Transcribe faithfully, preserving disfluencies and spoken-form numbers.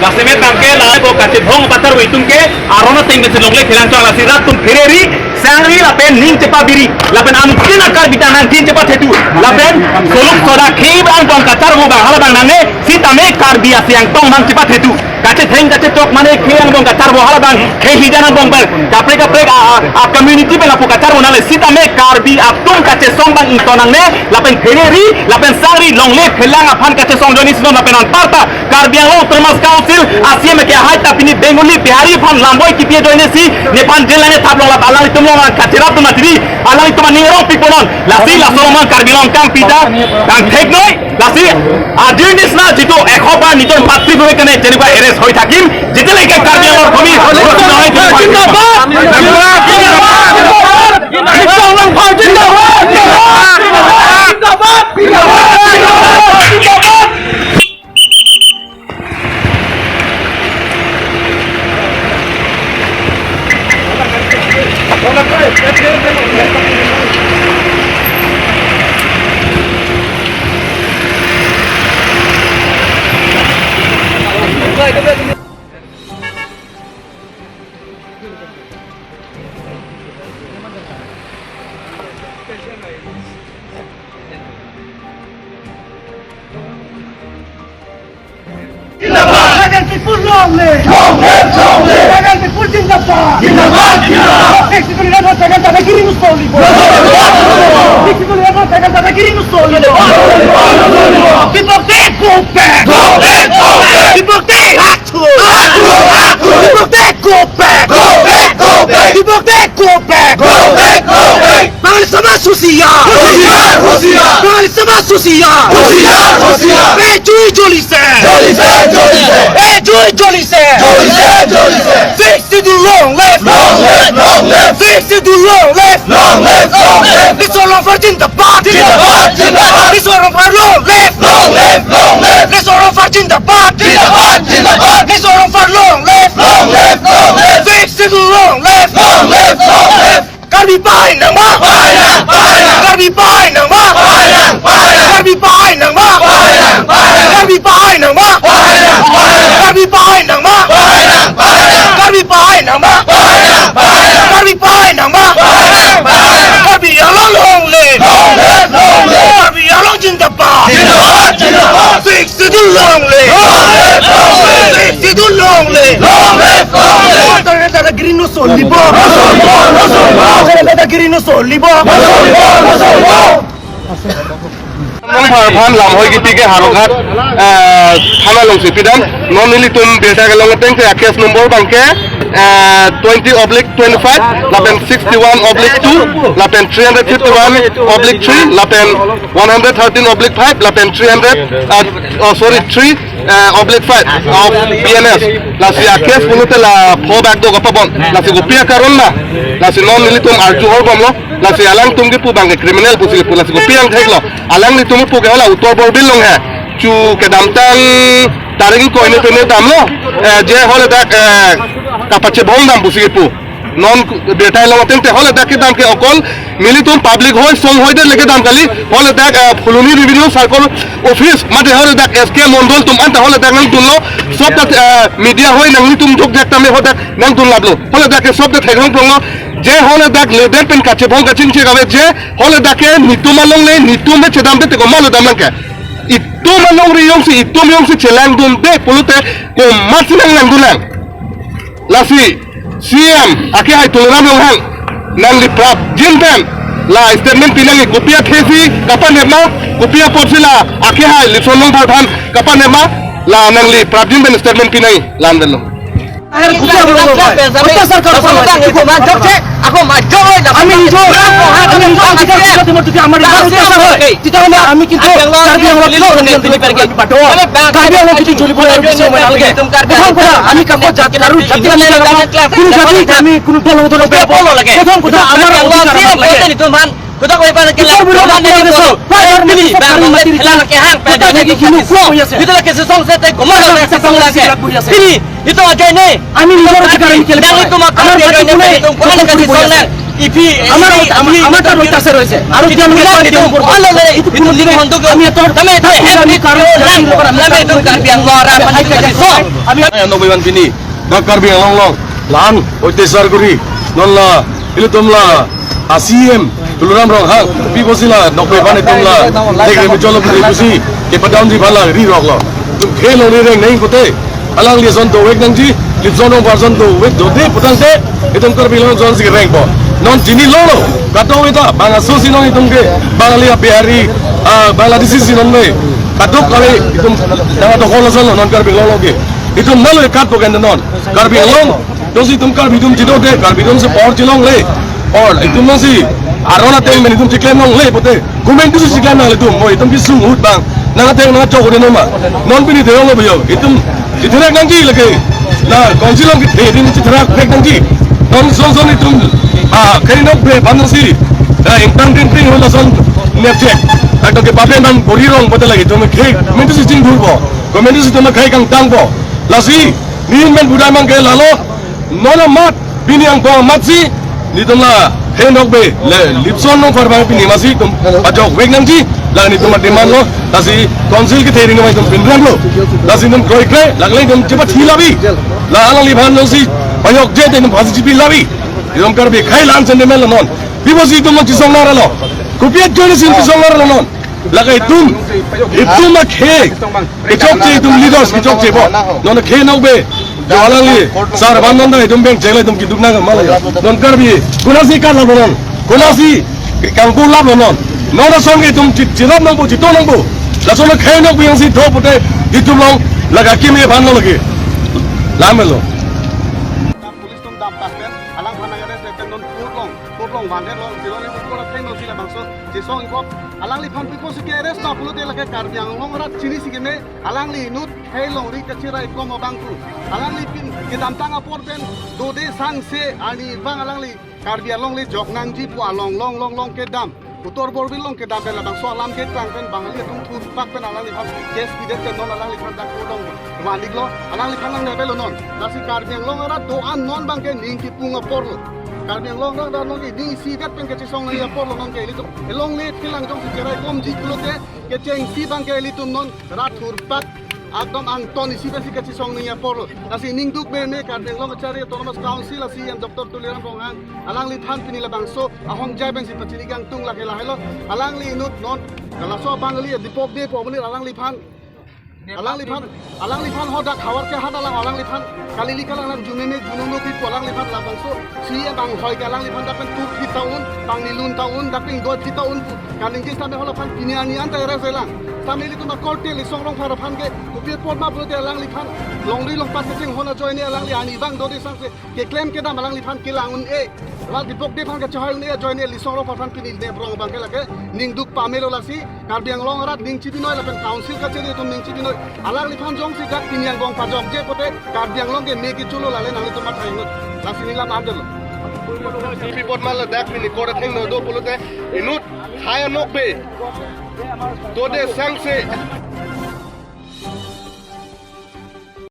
Lasi met abangke lahai ko kachebhong patar itum ke aron ateng ke si longle pherang chong, lasi rat atum phereri, sangri lapen ning chepabiri lapen anuttin a-Karbi ta nangchin chepathetu lapen soluk soda khei abang tong kacharbo abang halabang nangne sitame Karbi asiang tong nangchepathetu. Kachetheng kachechok mane khei angbong kacharbo halabang khei hijan angbong ber kaprek kaprek a, a, a community pen lapu kacharbo nangne sitame Karbi atum kachesong abang ington nangne lapen phereri lapen sangri longle pherang aphan kachesong ajoine si non lapen anparta Karbi Anglong Autonomous Council a-C E M ke ahai ta pini Bengali Bihari aphan lamboi kipi ajoine si nephan jail nangne thap longlap alanglitum along kacherap atum atiri alanglitum aning rong piponon. Lasi laso along Karbi Anglong kangpi ta kangthek noi. Lasi আজিৰ নিচিনা যিটো এশ বাৰ নিজৰ মাতৃভূমিৰ কাৰণে যেনেকুৱা এৰেষ্ট হৈ থাকিম, যেতিয়ালৈকে কাৰ্বি আংলঙৰ ভূমি সুৰক্ষিত হৈ থাকিব। জিন্দাবাদ! জিন্দাবাদ! জিন্দাবাদ! Jinder Peace people long live! Long live, long live! Jinder Peace people zindabad! Zindabad, zindabad! Peace people zindabad, Jinder Peace people long live! Peace people zindabad, Jinder Peace people long live! People take go back! Go back, go back! People take action! Action, action! People take go back! Go back, go back! People take go back! Go back, go back! Bangli samaj husiar! Husiar, husiar! Bangli samaj husiar! Husiar, husiar! Bejui joli se! Joli se, joli se! Bejui joli se! Joli se, joli se! Sixth Schedule long live! Long live, long live! Sixth Schedule long live! Long live, long live! Mizo Rongphar zindabad! Zindabad, zindabad! Mizo Rongphar long live! Long live, long live! Mizo Rongphar zindabad! Zindabad, zindabad! Mizo Rongphar long live! Long live, long live! Sixth Schedule long live! Long live, long live! Karbi pahai nangma! Pahai nang, pahai nang! Karbi pahai nangma! Pahai nang, pahai nang! Karbi pahai nangma! Pahai nang, pahai nang! Karbi pahai nangma! Pahai nang, pahai nang! Karbi pahai nangma! Pahai nang, pahai nang! Karbi pahai nangma! Pahai nang, pahai nang! Karbi pahai nangma! Pahai nang, pahai nang! Karbi Anglong long live! Long live, long live! Karbi Anglong zindabad! Zindabad, zindabad! Sixth Schedule long live! Long live, long live! Sixth Schedule long live! Long live, long live! Dadagiri no solibo! No solibo, no solibo! Dadagiri no solibo! No solibo, no solibo! Rongphar aphan lamhoi kipi ke Howraghat, eh, thana alongsi pidam. Non nelitum birta kelong ateng te a-case number abangke, eh, twenty oblique twenty-five, lapen sixty-one oblique two, lapen three hundred fifty-one oblique three, lapen one hundred thirteen oblique five, lapen three hundred, uh, oh, sorry, three, uh, oblique five of B N S. Lasi a-case pulote la pho bak do kapabon. Lasi kopi akaron ma. Lasi non nelitum arju hor bomlo. Lasi alangtum kipu abangke criminal pusi kipu. Lasi kopi angthek lo. Alanglitum kipu ke hala Uttar Borbil along he. Chu kedamtang tarik ingkoi ne pene damlo. Eh, je haladak, eh, kapachebhong dam pusi kipu. Non ku-, birta long ateng te haladak kedam ke okol nelitum public hoi song hoi det le kedam kali, haladak, eh, Phuloni Revenue Circle Office, mate haladak S K Mondol atum anta haladak nangdunlo, sob ta, eh, media hoi nanglitum jokjak tame haladak nangdunlaplo, haladak ke sob ta theklong plonglo, je haladak ledet pen kachebhong kachingche kave je, haladak ke netum along le, netum le chedamde te komatlo dam nangke. Itum alongri jongsi, itum jongsi chelangdunde pulote komatsi nanglangdun nang. Lasi C M akehai Tuliram Ronghang nangli prapjin pen la statement pinangji, kopi athesi kapanep ma, kopi apotsi la akehai Lison Rongphar aphan kapanep ma, la nangli prapjin pen statement pinangji, la-an pen lo. Ahem kutia bolo. Kota sarkar bolo. Ako majok oi, ami nijor, ami nijor kita, kita timur tuti amar, kita, kita, kita, আমি কিন্তু কাৰ্বি আংলং, কাৰ্বি আংলং, কাৰ্বি আংলং কিছু জ্বলিব আৰু কিছু সময় নালাগে। প্ৰথম কথা, আমি কাকো জাত আৰু জাতি আমি নালাগে। কোনো জাতি আমি কোনো দল, দল বেয়া পাব নালাগে। প্ৰথম কথা, আমাৰ অধিকাৰ আমাক লাগে। আমি নিজৰ অধিকাৰ আমি কেলে, আমাৰ মাটি কোনে দখল কৰি আছে? আমাৰ, আমাৰ, আমাৰ তাত অত্যাচাৰ হৈছে। আৰু তেওঁলোকে কয়, তেওঁলোকৰ, এইটো কোনো দিনে আমি এটা, আমি এটা, আমি কাৰণ, আমি এটা, আমি এটা, আমি এটা, নব্বৈ মান pini, dak Karbi Anglong along, lan, অত্যাচাৰ কৰি, non la, ilitum la, a C M, Tuliram Ronghang, pi pusi la, nokbe ban itum la, thekre mi cholo putri pusi, kepadamji aphan la, ri rok lo. Itum khei along ri reng neng pute, alangli ason dovek nangji, Lipson Rongphar ason dovek dode putangte, itum Karbi Anglong ason si rengpo. Non chinilo lo, kadokave ta, bang aso si non itum ke, Bangali a Bihari, ah, Bangladeshi si non me, kadokave itum, nang ato hol ason lo, non Karbi Anglong along ke. Itum nalo kat po kan non, Karbi Anglong, jongsi itum Karbi atum chidode, Karbi atum si power chelongle, or itum jongsi aron ateng pen itum chiklem longle pute, komantu si chiklem nangle itum, mo itum kesung ahut bang, nang ateng nang chok ode noma. Non pini deong lo bayo, itum chitherak nangji lake. La council along kethe din chitherak thek nangji. Non son son itum, ah, khei nokbe ban si, ah, ingtang tin tin hula son nepjek. Kadokave papen ban bori rong pute lake itum khei, komantu si chingthurpo, komantu si itum khei kangtangpo. Lasi, ni men budai mang ke lalo, non amat, pini angbong amat si, netum la, khei nokbe, le, Lipson Rongphar abang pini masi itum, pajokvek nangji, la netum a demand lo, lasi council kethe ri noma itum pinrem lo, lasi itum kroikre, la kali itum chepathi labi, la alangliphan jongsi, pajokje te itum phasi chipi labi, itum Karbi khei la-an sentiment lo non, pi pusi itum chisong nara lo, kopi ajoine si chisong nara lo non, lake itum, itum akhei, kechokche itum leaders kechokche po. Non khei nokbe. Jo alangli, sar ban non da itum beng chela itum keduk nang ma la. Non Karbi, konatsi kalap lo non. Konatsi kangpu lap lo non. Non ason ke itum chi-, chilap nangpo, chito nangpo. Lason khei nokbe jongsi do pute, itum along, lake akimi aphan lo lake. Lam lo. Police atum dam papen, alangphan nang-arrest pen non court along, court along vandet lo, zero ni court atheng lo si labangso, chisong ingkop, alangliphan pi pusi ke-arrest ma pulote lake Karbi Anglong arat chini si keme, alangli inut khei longri kachirai kom abang pu. Alangli pini kedamtang apor pen dode sangse arnivang alangli Karbi Anglong le jok nangji pu along long long long kedam. Uttar Borbil along kedam pen labangso alam ke tang pen Bangali atum thurpak pen alangliphan case pidet pen non alangliphan dak court along van-iklo, alangliphan nang nebe lo non. Lasi Karbi Anglong arat do-an non abang ke ning kipung apor lo. Karbi Anglong arat do-an non ke ning isidet pen kachisong nangji apor lo non ke ilitum. Elongle kelang jongsi cherai komji pulote kechengsi abang ke ilitum non rat thurpak, ekdom angton isi pensi kachisong nangji apor lo. Lasi ningduk meme Karbi Anglong Kachari Autonomous Council a C M Doctor Tuliram Ronghang, alangliphan pini labangso ahongjai pensi pachini kangtung lake lahelo. Alangli inut non, laso Bangali Dipok Dey pu amonit alangliphan, alangliphan, alangliphan hadak havar ke hadak alang alangliphan, kali li kalang lang jumeme junung no pi pu alangliphan labangso, C M anghoi ke alangliphan dak pen turthi ta un, pangni lun ta un, dak pen doi phi ta un pu kaningje tame halaphan pini arni anta era selang. Tame ilitum akorte Lipson Rongphar aphan ke kopi apot ma pulote alangliphan longri longpat kachinghon ajoine alangli arnivang dode sangse keklem kedam alangliphan kelang un-e. Rat Dipok Dey aphan kachehai un-e ajoine Lipson Rongphar aphan pini ne brong abang ke lake ningduk pamelo. Lasi Karbi Aklong arat ning chibinoi lapen council kachini atum ning chibinoi. Alangliphan jongsi dak pini angbong pajokje pote Karbi Anglong ke me kecho lo, lale nanglitum mathai inut. Lasi neli lam an dolo. Pi apot ma la dak pini court athengno do pulote inut khei anokbe dode sangse